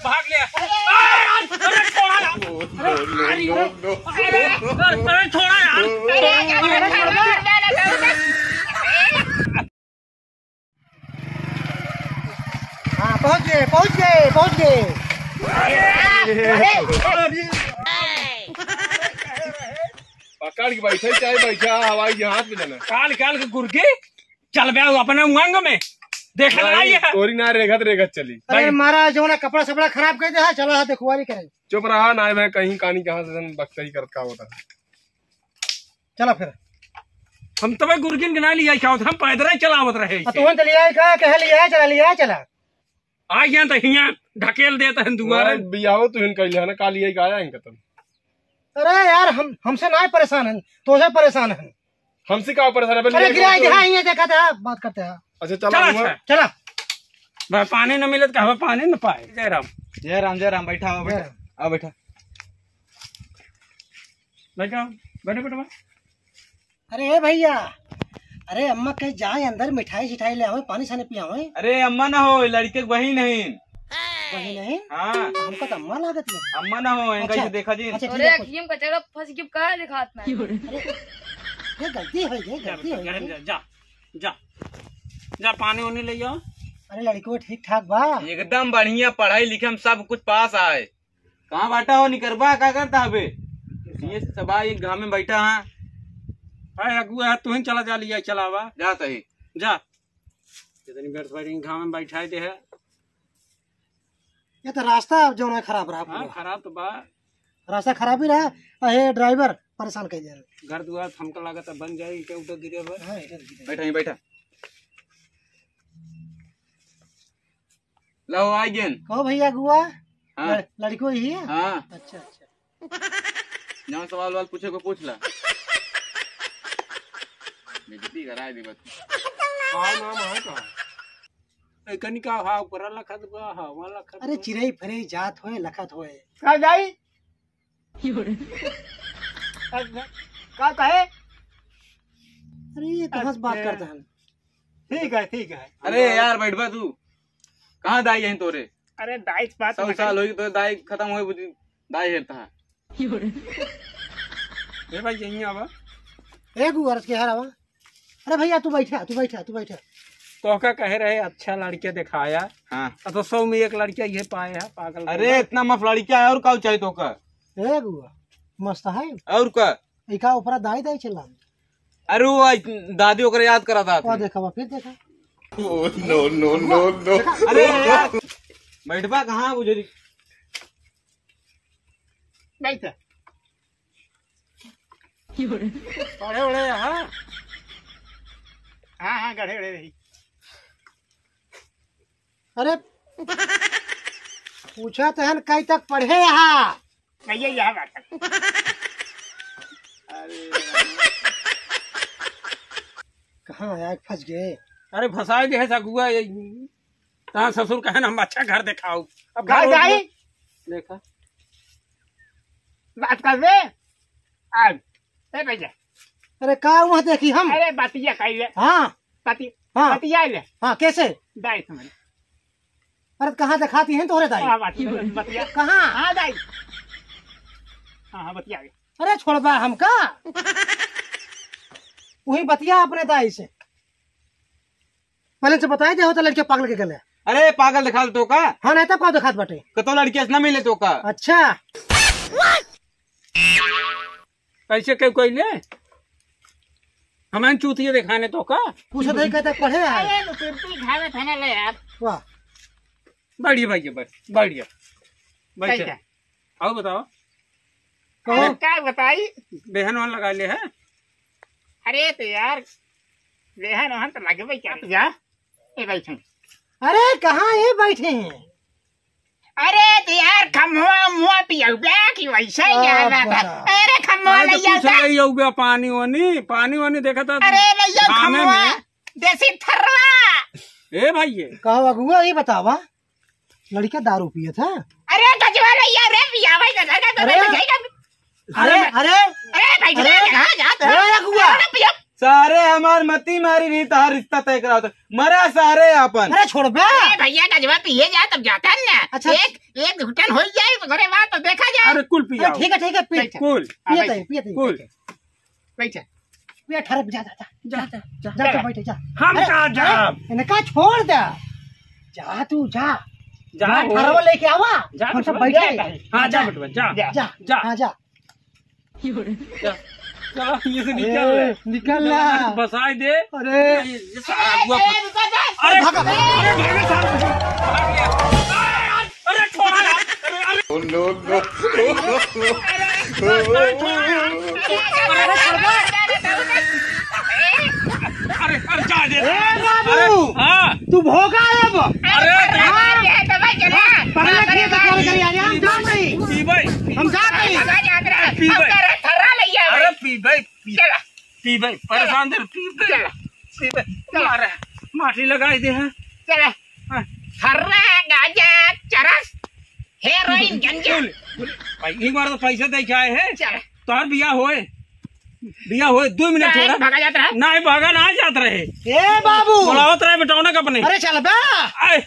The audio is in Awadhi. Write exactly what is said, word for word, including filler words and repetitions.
भाग ले। अरे यार, अरे छोड़ा यार। अरे, अरे, अरे, अरे, छोड़ा यार। हाँ, पहुँच गए, पहुँच गए, पहुँच गए। पकड़ के बैठे, चाहे बैठा हवाई जहाज में जाना। काल, काल के गुरकी, चल बे अपने उमंग में। देख नहीं, लाई है। तोरी ना रेगत, रेगत चली। अरे भाई। मारा, जो ना कपड़ा सपड़ा खराब कर दे, हाँ, चला, हाँ, देखुआरी करे। चुप रहा, ना भाई, कहीं कानी कहाँ से जन बकतई करत का होता है। चला फिर। हम तबे गुरकिन के ना लिया क्या होता, हम पैदल ही चलावत रहे आ, इसे। तुहन तो लिया है का, कहे लिया है, चला, लिया है, चला। आ गया तो हियाँ ढकेल देता है दुआरे। अरे, बियाहो तो हिन कइले है ना, काल यही गाया इनका तुम। अरे यार, हम, हमसे ना परेशान हैं, तो से परेशान हैं। हमसे का परेशान है? अरे, गिरा दे, हाँ, ये देखा था, बात करते हैं। अच्छा, चला, चला, हुआ। अच्छा। चला। भाई, पानी न मिले तो कहवा पानी न पाए। जय राम। जय राम, जय राम, बैठा हो, जय बैठा। राम। आओ, बैठा। बैठा, बैठो, बैठो। अरे, ए भैया, अरे, अम्मा कहीं जाए अंदर मिठाई सिठाई ले आवे, पानी सानी पियावे। अरे, अम्मा ना हो, लड़के के बहिन है। बहिन है? हाँ। हमका तो अम्मा लागत है। अम्मा ना हो, इनका अच्छा, इसे देखा जी। अच्छा, ठीक अरे, है, कुछ अखियम का चेहरा फंस के का दिखात ना। अरे, ये गलती हो गई, जा गलती बेटा, हो जा, गई। जा, जा, जा, जा, पानी उनी ले आओ। अरे, लड़को ठीक ठाक बा? एकदम बढ़िया, पढ़ाई लिखे में सब कुछ पास आए। कहाँ बाटा हो निकरबा, का करता हबे? ये सब आ, एक घाम में बैठा है। अरे, अगुआ है, तू ही चला जा, लिया चलावा। जा सही। जा। इतनी बेर से बैठे, घाम में बैठाए दे है। ये तो रास्ता अब जौन है खराब रहा हाँ, पूरा। खराब तो बा। रास्ता खराब ही रहा। अहे ड्राइवर परेशान कर दिया। घर दुआर हमका लागत है बन जाई, ईंटा उटा गिरे बा। हाँ, इधर गिरे। बैठा ही, बैठा। लो, आ गेन। कहो भैया अगुआ। हाँ। लड़-, लड़को यही है? हाँ। अच्छा, अच्छा। जौन सवाल वाल पूछे को पूछ ला। बेइज्जती कराए दी बस। का नाम है का? ए, कनी का हा, ऊपर लखत बा, हा, वहाँ लखत अरे बा। चिरई फरे जात होए, लखत होए। का जाई? का कहे? अरे, ये कहाँ से बात अच्छा। करता है? ठीक है, ठीक है। अरे यार, बैठबा तू। कहाँ दाई हैं तोरे? अरे, दाई से बात सौ ना साल करी। होई, तो दाई खत्म होई, बुझी, दाई हेरता है। ए भाई, यहीं आवा। ए गुआरस के हर आवा। अरे भैया, तू बैठा, तू बैठा, तू बैठा। तोहका कहे रहे, अच्छा लड़के दिखाया। हाँ। अब तो सौ में एक लड़का ये पाए है, पागल अरे, बंदा। इतना मस्त लड़का है, और का चाहिए तोहका? ए गुआ, मस्त है। और का? इका ऊपर दाई दाई चला। अरे, वो आई, दादी ओकरे याद करा था। और देखा, फिर देखा। Oh, no, no, no, no। अरे यार, बैठबा कहाँ बुझे? बैठ। पढ़े उड़े, हाँ? हाँ, हाँ, गढ़े उड़े रही। अरे, पूछा तहन कई तक पढ़े हा? भैया, यह बात है। कहाँ आया, फंस गए। अरे, फंसाए जे है सगुआ, ये तहाँ ससुर कहे ना, हम अच्छा घर दिखाऊ। अब घर का उठ जाई? गए। देखा। बात कर बे। आज। ए भैया। अरे का वहाँ देखी हम? अरे बतिया कही है। हाँ। बति-, हाँ। बतिया ले। हाँ, कैसे? दाई समझ। अरे कहाँ दिखाती हैं तोहरे दाई? हाँ, बात, बतिया। कहाँ? हाँ, दाई। हाँ, हाँ, बतिया ले। अरे छोड़बा हमका। वही बतिया अपने दाई से। पहले से बताई दे होता लड़के पागल के गले। अरे पागल दिखात तो का? हाँ, नहीं तो का दिखात बाटे? कतो लड़के से ना मिले तो का? अच्छा। कैसे के कोई ले? हमें चूतिया दिखाने तो का? पूछत है कहता पढ़े है। अरे, लुकुरती घावे थाने ले यार। वाह। बढ़िया भैया, बढ़िया, बढ़िया। बढ़िया। कैसे? और बताओ। कहो। अरे, का बताई? बेहन वहन लगा ले है? अरे, तो यार, बेहन वहन तो लगबे क्या? जा, ए बैठे। अरे, कहाँ ये बैठे हैं? अरे, तो यार, खम्हुआ उम्हुआ पियउबे कि वैसे ही आ, आ रहा था। बड़ा। अरे, खम्हुआ अरे, तो ले पूछ जाता। ले, यउबे पानी वानी, पानी वानी देखा था अरे, ले जाओ घामे खम्हुआ, में। देसी थर्रा। ए भाई, ये। कहो अगुआ, ये बतावा, लड़का दारू पिए था? अरे, गजवा ले यार, रे पिया भाई, गजवा का तो अरे। नहीं बचेगा। अरे, अरे, अरे। अरे, भाई, अरे। कहाँ जाता है? अरे, अगुआ। अरे, पिया। सारे हमार मती मारी रही, तहार रिश्ता तय करावत। मरा सारे आपन। अरे छोड़ बे। अरे भैया, गजवा पिए जा, तब जाता है ना। अच्छा। एक, एक घुटन हो जाए, तो घरे बात तो देखा जाए। अरे कुल अरे पियाओ। ठीक है, ठीक है, पी। बैठा। कुल। हाँ, पिए बैठा। तई, पिए तई, कुल। बैठा। बैठा। पिए ठहर, जा, जा, जा, जा, जा, जा, जा, जा। जा, बैठे, जा। हम अरे, कहाँ जाब? अरे, इनका छोड़ दे। जा तू, जा। जा, जा, हो। ठहरवा लेके आवा। जा, हम सब बेटवा, बैठे। जा, हाँ, जा, जा। बेटवा, जा। जा, जा। हाँ, जा। जा, चला, ये से निकल ए, ले। निकल ला। बसाई दे। अरे। ये, ये सारा अगुआ ए, फंस-, ए, रुको, रुको। अरे, भागा। अरे, भागा सारा। अरे, छोड़ा यार। अरे, अरे। No, no, no। अरे, अरे, छोड़ा यार। अरे, अरे, जा दे। ए, बाबू। अरे, हाँ। तू भोगा अब। अरे, हाँ। पगला किए तो कॉल करी, अरे, हम जान नहीं। पीबे। हम जात हई। पीबे। अरे, पीबे, पी-, चला। पीबे, परेशान दे, पीबे। चला। पीबे। चला। मारे, माटी लगाई दे हैं। चला। हाँ। खर्रा, गांजा, चरस, हेरोइन, गंजा। बोल, बोल। भाई, एक बार तो पैसे दे के आए हैं। चला। तोहर बिया होए। बिया होए, दो मिनट काहे थोड़ा। भागा जात रहे? नहीं, भागा ना जात रहे। ए बाबू। बुलावत रहे बेटौना का अपने। अरे चल बे। आए।